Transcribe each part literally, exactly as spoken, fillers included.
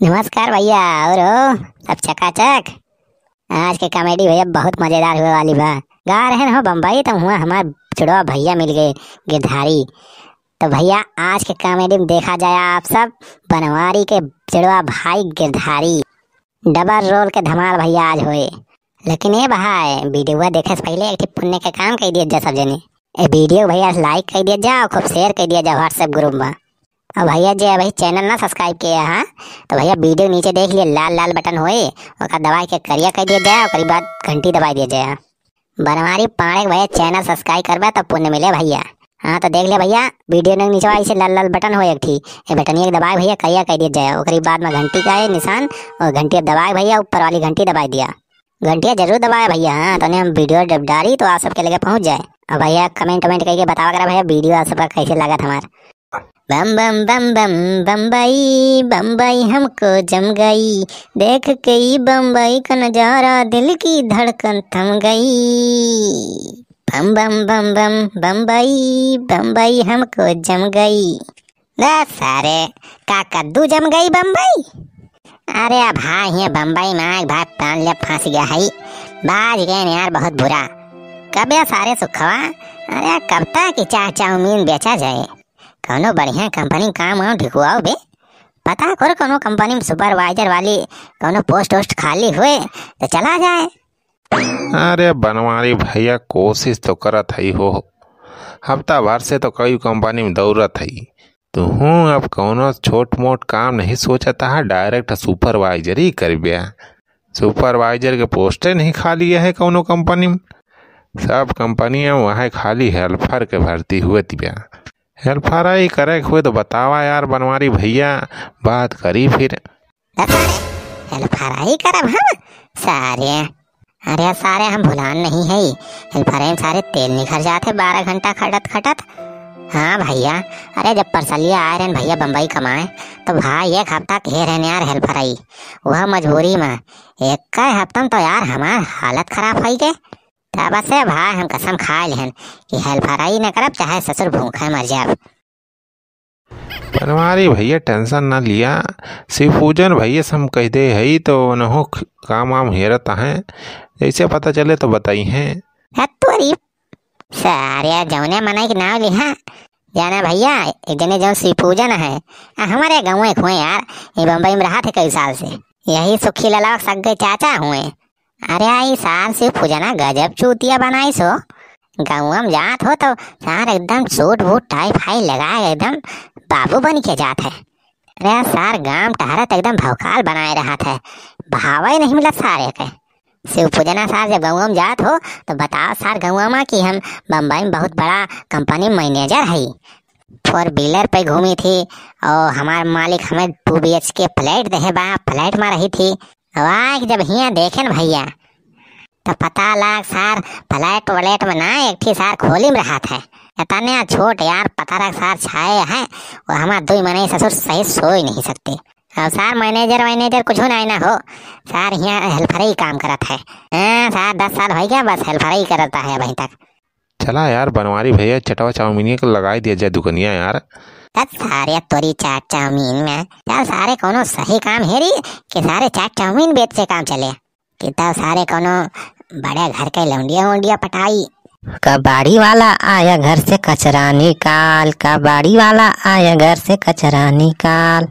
नमस्कार भैया, और हो सब चकाचक? आज के comedy भैया बहुत मजेदार हुए वाली बा। गा रहेन हो बम्बई, तो हुआ हमार जुड़वा भैया मिल गए गिरधारी। तो भैया, आज के comedy में देखा जाए आप सब बनवारी के जुड़वा भाई गिरधारी। Double role के धमाल भैया आज होए। लेकिन ए भाई, video देखे से पहले एक ठे पुण्य के काम कइ दिया जा सब जने। ए video भैया like कइ दिया जा और खूब share कइ दिया जा WhatsApp group में। और भैया जे अभी channel ना subscribe किए हैं, तो भैया video नीचे देख लिए लाल लाल button होए, ओका दबाई के करिया कइ दिया जाए, ओकरी बाद घंटी दबाई दिया जाए। बनवारी पाड़े के भैया channel subscribe करबे तब पुण्य मिले भैया। हाँ तो देख ले भैया, video के नीचे ऐसे लाल लाल button होए एक ठी, ए बटनिया के दबाए भैया करिया कइ दिया जाए, ओकरी बाद में घंटी का है निशान और घंटी दबाए भैया, ऊपर वाली घंटी दबाई दिया। घंटिया जरूर दबाए भैया, हाँ, तने हम video जब डारी तो आप सबके लगे पहुँच जाए। और भैया comment वमेंट करके बतावा करा भैया video आप सबका कैसे लागत हमार। बम बम बम बम बम्बई, बम्बई हमको जम गई, देख के ई बम्बई का नजारा दिल की धड़कन थम गई। बम बम बम बम बम्बई, बम्बई हमको जम गई। ना सारे, का कद्दू जम गई बम्बई? अरे अब हाँ, हियाँ बम्बई में आए भाई प्राण ले फंस गया है, बाज गए न यार बहुत बुरा। कब या सारे सुखवा, अरे कब तक कि चाह चाउमीन बेचा जाए? कौनो बढ़िया company में काम वाम ढिकुआओ बे, पता कर कौनो company में supervisor वाली कौनो post वोस्ट खाली हुए तो चला जाए। अरे बनवारी भैया, कोशिश तो करत हई हो, हफ्ता भर से तो कई company में दौड़त हई। तुहूँ अब कौनो छोट मोट काम नहीं सोचत हा, direct supervisor ही करब्या। Supervisor के पोस्टे नहीं खाली है कौनो company में, सब company में वह खाली helper के भर्ती हुए तिब्या। Helper ही करे के हुए तो बतावा यार बनवारी भैया, बात करी फिर। त सारे, helper ही करब हम सारे। अरे सारे, हम भुलान नहीं है, helper में सारे तेल निखर जात है बारह घंटा खटत खटत। हाँ भैया, अरे जब परसलिया आए रहन भैया बम्बई कमाए, तो भाई एक हफ्ता कहे रहन यार helper ही, वह मजबूरी में एक हफ्ता में तो यार हमार हालत खराब होई गए। तब से भाई हम कसम खाए लेहन कि helper ही न करब, चाहे ससुर भूखे मर जाब। बनवारी भैया tension ना लिया, शिवपूजन भैया से हम कह दे हई तो उनहो ख-, काम वाम हेरत हैं, जैसे पता चले तो बताई हैं। हत तोरी सारे जौने मनई के नाव लिहा, जाना भैया, एक जने जौन शिवपूजन है, आ हमारे गाँव के हुए यार, ये बम्बई में रहा थे कई साल से, यही सुखी ललावा सग्गे चाचा हुए। अरे ई सार शिवपूजना गजब चूतिया बनाइस हो। गाँव में जात हो तो सार एकदम सूट बूट टाई फाई लगाए एकदम बाबू बन के जात है। अरे सार गाँव टहरत एकदम भौकाल बनाए रहत है, भावे नहीं मिलत सारे के। शिवपूजना सार जब गाँव में जात हो तो बताओ सार गाँव में कि हम बम्बई में बहुत बड़ा company manager हई, four wheeler पे घूमी थी और हमार मालिक हमें two B H K flat देहे बा, flat में रही थी। वाह, जब हियाँ देखेन भैया, तो पता लाग सार flat व्लैट में ना, एक ठी सार खोली में रहत है। इतने छोट यार पता लाग सार छाए है, वो हमार दुई मनई ससुर सही सोई नहीं सकते। अब सार manager वैनेजर कुछ नहीं ना हो, सार हियाँ helper ही काम करत है। हाँ, सार दस साल हो गया बस helper ही करता है अभी तक। चला यार बनवारी भैया, चटवा चाउमीनिया के लगाई दिया जाए दुकनिया यार। तब सारे तोरी चाट चाउमीन में, चल सारे कोनो सही काम हेरी कि सारे चाट चाउमीन बेच के काम चले, कि तब सारे कोनो बड़े घर के लौंडिया वोंडिया पटाई। कबाड़ी वाला आया घर से कचरा निकाल, कबाड़ी वाला आया घर से कचरा निकाल।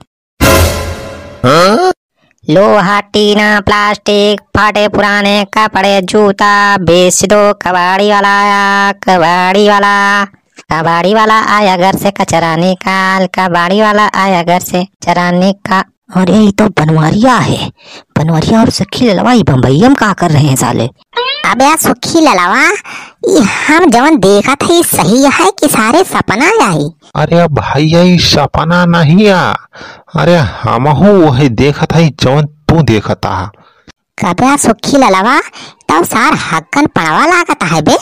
लोहा, टीना, प्लास्टिक, फटे पुराने कपड़े, जूता बेच दो, कबाड़ी वाला आया, कबाड़ी वाला, कबाड़ी वाला आया घर से कचरा निकाल, कबाड़ी वाला आया घर से कचरा निकाल। अरे, ये तो बनवारिया है, बनवारिया और सखी ललवा, ये बम्बईया में का कर रहे हैं साले? अबे यार सुखी ललवा, ये हम जवन देखत है, ये सही है कि सारे सपना आई? अरे भैया, ई सपना नहीं आ, अरे हमहू वही देखत हई जवन तू देखत हा। कबे सुखी ललवा, तब सार हक्कन पड़वा लागत है बे,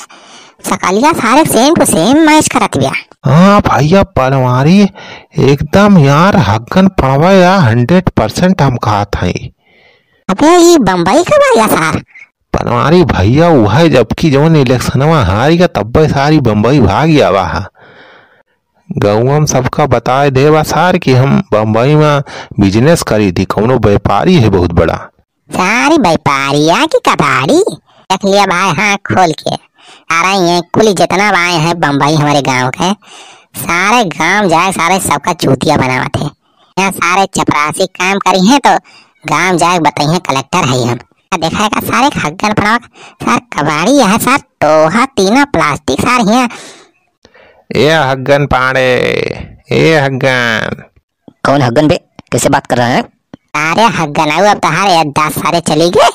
सकलिया सारे same to same match करत बिया। हाँ भैया बनवारी, एकदम यार हक्कन पड़वा या hundred percent हम कहत हई। अबे ई बम्बई का बा या सार? बनवारी भैया, उहे जबकि जवन इलेक्शनवा हारी गया, तब्बे सारी बम्बई भाग आवा हा। गउँवा में सबका बताए देबा सार कि हम बम्बई में business करी थी, कउनो व्यापारी है बहुत बड़ा। सारे व्यापारिया की कबाड़ी। देख लिया भाई, हाँ, खोल के। सारा ये कुल जितना आए हैं बम्बई हमरे गाँव के, सारे गाँव जाए, सारे सबका चूतिया बनावत है। यहाँ सारे चपरासी काम करी हैं तो गाँव जाए बताइए, कलेक्टर है हम। देखा है का सारे हग्गन पड़ाव, सार कबाड़ी यह सार टोहा तीना plastic सार हिया। ए हग्गन पाड़े, ए हग्गन। कौन हग्गन बे? कैसे बात कर रहा है? अरे हग्गन आऊ, अब तोहार याददाश्त सारे चली गए,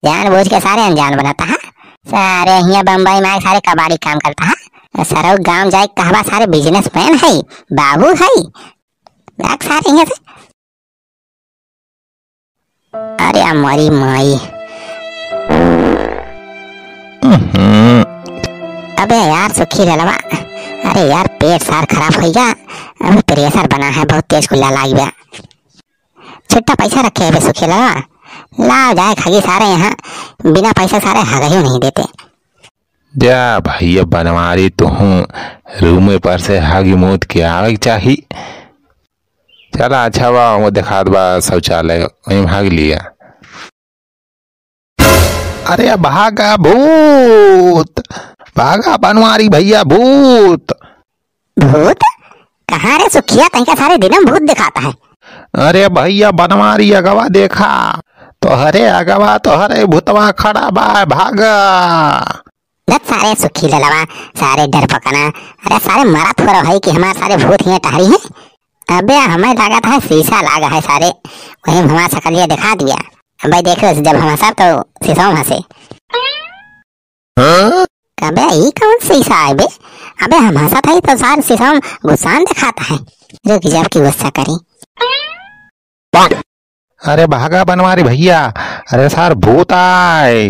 जानबूझ के सारे अनजान बनाता है। सारे हिया बम्बई में आए सारे कबाड़ी काम करता है। सरऊ गाँव जाए कहबा सारे businessman है, बाबू है। भाग सारे हिया से। अरे हमारी माई। हम्म। अबे यार सुखी ललवा, अरे यार पेट सार खराब होइ गया, अभी pressure बना है, बहुत तेज कुल्ला लाग गया। छुट्टा पैसा रखे है बे सुखी ललवा, लाओ जाए खागी सारे यहाँ, बिना पैसा सारे हगहियो नहीं देते। जा भैया बनवारी, तुहूँ रूमे पर से हगी मूत के आवे के चाही। चला, अच्छा बा, वो देखात बा शौचालय, वहीं भाग लिया। अरे भागा भूत, भागा बनवारी भैया भूत। भूत? कहाँ रे सुखिया, तैका सारे दिनम भूत दिखाता है। अरे भैया बनवारी अगवा देखा, तोहरे अगवा तोहरे भूतवा खड़ा बा, भागा। दत सारे सुखी ललवा, सारे डरपकना। अरे सारे मरत हो रहो है कि हमार सारे भूत हियाँ टहरी हैं। अबे हमें लागत है शीशा लागा है सारे, वही हमार सकलिया दिखा दिया। अबे देखो जब हम हंसा तो शीशा में हंसे। हाँ? अबे ई कौन शीशा है बे? अबे हम हंसा था ही तो सारे शीशा में गुस्सान दिखाता है। रुक जब की गुस्सा करी। अरे भागा बनवारी भैया, अरे सार भूत आए।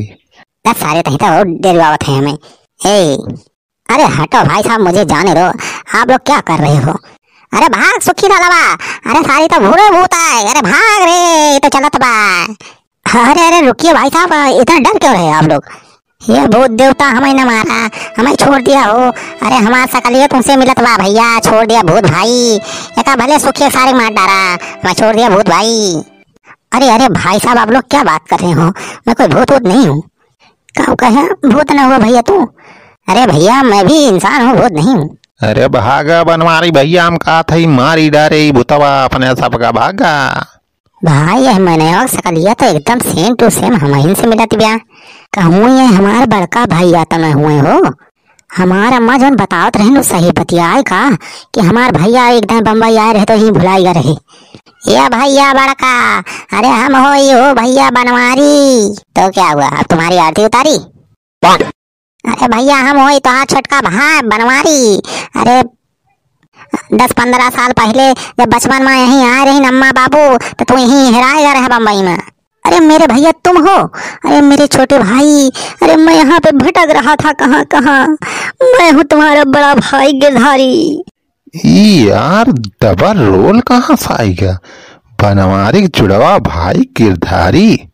दस सारे तही तो और डरवावत है हमें। ए, अरे हटो भाई साहब, मुझे जाने दो, आप लोग क्या कर रहे हो? अरे भाग सुखी ललवा, अरे सारी तो भूरे भूत आए, अरे भाग रे, ये तो चलत बा। अरे अरे रुकिए भाई साहब, इतना डर क्यों रहे आप लोग? ये भूत देवता हमें न मारा, हमें छोड़ दिया हो। अरे हमार सकलिया तुमसे मिलत बा भैया, छोड़ दिया भूत भाई। एका भले सुखिया सारे मार डारा, हमें छोड़ दिया भूत भाई। अरे अरे भाई साहब, आप लोग क्या बात कर रहे हो? मैं कोई भूत वूत नहीं हूँ। का कहे भूत न हुआ भैया तू? अरे भैया मैं भी इंसान हूँ, भूत नहीं हूँ। अरे भागा बनवारी भैया, हम कहा था मारी डारे ई भूतवा अपने सबका, भागा। भाई, यह मनवा सकलिया तो एकदम same to same हमहिन से मिलत बा। कहूँ ये हमार बड़का भैया तो न हुए हो। हमार अम्मा जौन बतावत रहिन, उ सही बतियाए का कि हमार भैया एक दिन बम्बई आए रहे तो ही भुलाई गए रहे। ये भैया बड़का, अरे हम हो, ये हो भैया बनवारी। तो क्या हुआ, अब तुम्हारी आरती उतारी? अरे भैया, हम होई तोहार छोटका भाई बनवारी। अरे, दस पन्द्रह साल पहिले जब बचपन में यहीं आए रही अम्मा बाबू, तो तू यहीं हेराए गए रहे बम्बई में। अरे मेरे भैया, तुम हो? अरे मेरे छोटे भाई, अरे मैं यहाँ पे भटक रहा था कहाँ कहाँ। मैं हूँ तुम्हारा बड़ा भाई गिरधारी। ई यार, double role कहाँ से आइगा? बनवारी के जुड़वा भाई गिरधारी।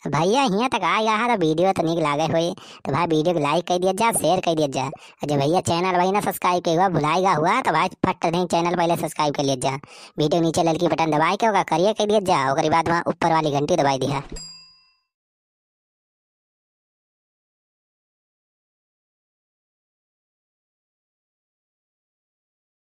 भैया, हियाँ तक आ गया है तो video तो नीक लागे होई, तो भाई video को like कर दिया जा, share कर दिया जा। और जो भैया channel भाई ना subscribe के हुआ, भुलाएगा हुआ, तो भाई फट नहीं channel पहले subscribe कर लिया जा। Video नीचे ललकी button दबाए के होगा, करिए कर दिया जा, ओकरी बाद वहाँ ऊपर वाली घंटी दबाई दिया।